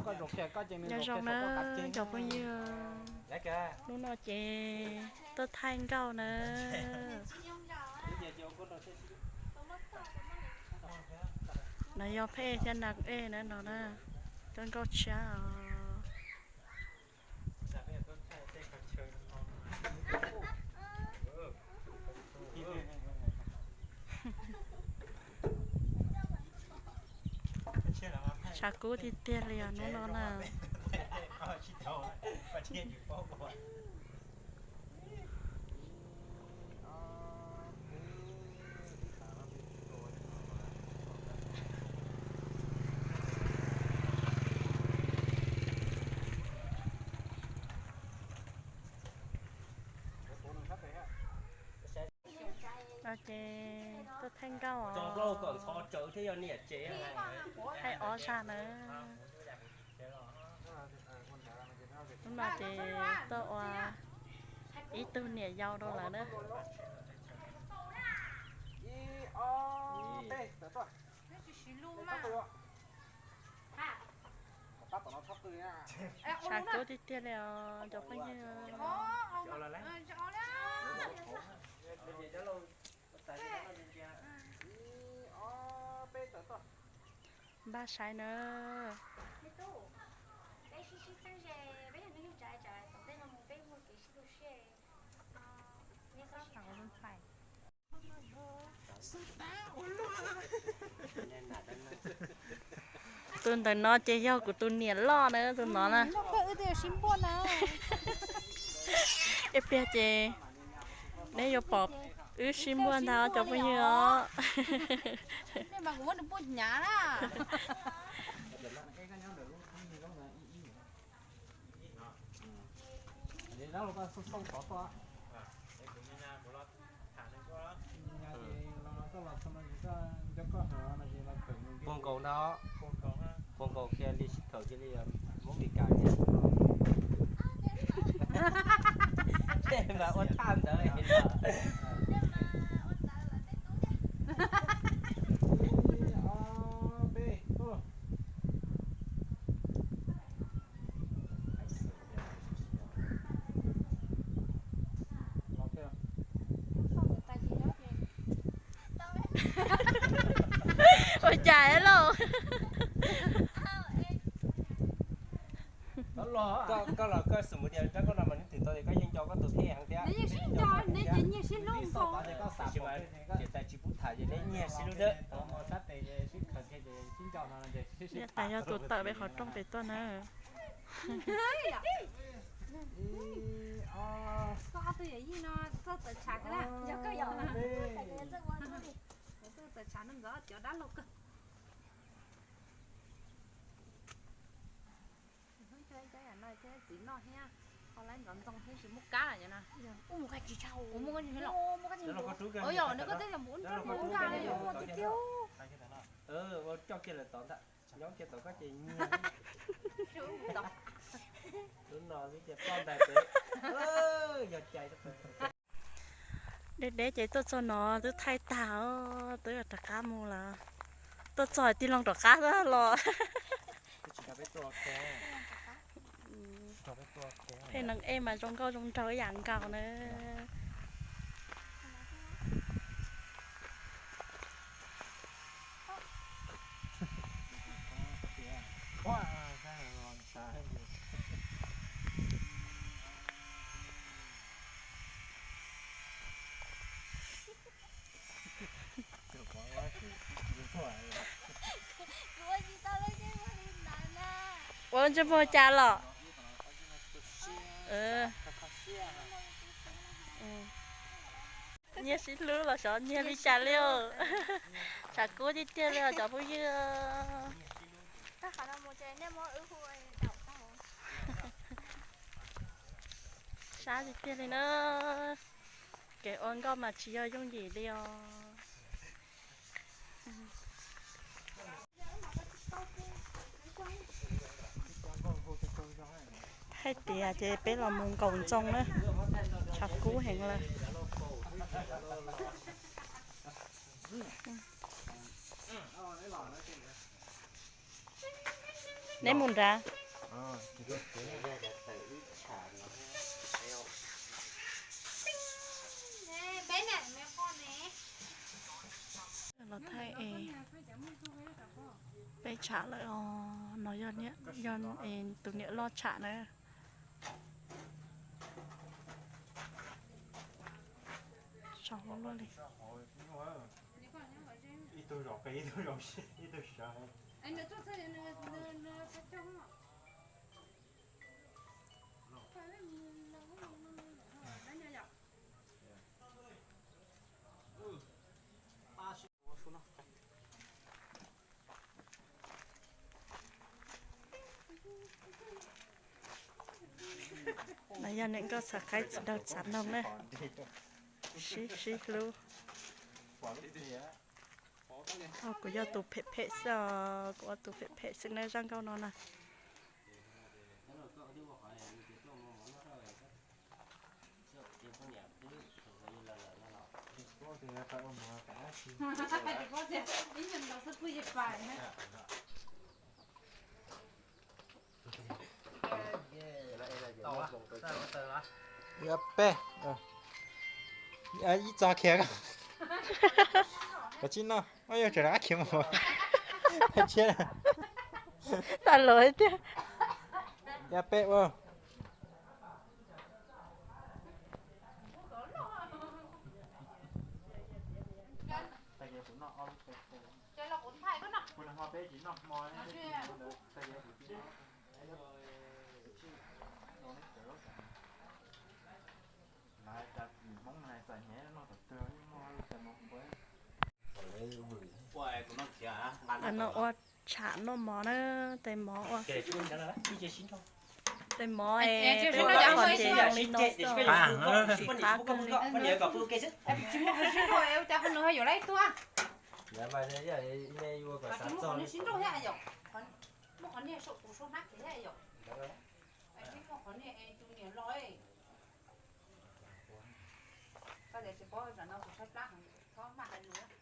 Nyob zoo na cov phooj ywg, hnub no ces tuaj thaij nkauj na. No yog phej thiab nas ej na no na, cov nkauj tshiab os. Tshav kub tiag tiag li os hnub no na. No ces tuaj thaij nkauj os. Thaij ob zaj na. Hnub no ces tuaj ua ib tug niam yau rau lawv na. Tshav kub tiag tiag li os cov phooj ywg. Npaj saib na. Tus ntawm no ces yog kuv tus niam loj na, tus no na. Ib pliag ces neb yuav pom wb sib npuaj ntag cov phooj ywg os. Puag nkaus ntag, puag nkaus kiag li sib khawm cia li muab Meskas niam. Mas ua thaj ntawd. Ua cas lauj? Koj los koj xum mus tias rab koj no mas neb twm tau tias koj yeej nco koj tus phej heev thiab. Neb yeej sib nco, neb ces nyiag sib hlub nkaus. Tiam sis mas tsis pub tham ces neb nyiag sib hlub xwb. Niam tais yog tus tawm pem qhov rooj pem tuaj na. Koj ob tug yawm yij no txawj tawm tshav kawg na. Yog koj yog, txawj tawm tshav no nkawd ob cov dab laug kawg. Hnub coj ib cov yam no thiab txiv noj thiab, ho laib ntxov ntxoo thiab tsis muaj kab lawm no. Ua muaj kab tsis tshau, ua muaj kab tsis tshau. Ua yog nws koj twb yog mus ua nroj mus ua nkaj li yom. Coj kiag lawm tod ntag, nyob kiag tom koj ces nyiag. Lub no xwb ces ploj ntais pem. Yog cai. Deb deb ces tuaj txog no twb thaij tag os, twb rov qab mus lawm. Tuaj txog tig loo rov qab los. Pheej neeg ej mas zoo nkauj zoo nraug ib yam nkaus na. Ua ntsej muag cas los? Nyiag sib hlub los xyov nyiag li cas li os. Tshav kub tiag tiag li os cov phooj ywg. Sab tiag tiag li na. Kev ua nkauj mas tsis yog yooj yim li os. Hais tias ces peb los mus nkaum ntxoo na, tshav kub heev lawm. Neb mus nrad. Los thaij es peb tsham lawm os. No yog, yog tus niam loj tsham na. Saum luaj li. No yog niam nkauj xav qhaib tsis daug txav noog na. Sib sib hlub. Kuv yog tus phem phem xwb os, kuv ua tus phem phem xwb na zaj nkauj no na. Ib peb, ib txog khiav, koj tsis noj, yog tseem rov qab khiav mus. Tshiab, tag lus tiag. Ib peb ua. No ua tsham noj mov na, tais mov ua, tais mov es ua qhov tias zoo li no xwb, tsis qab kawg li. Koj tias tsis paub, tam no kuv tshaib plab heev, txhob maj hais lus.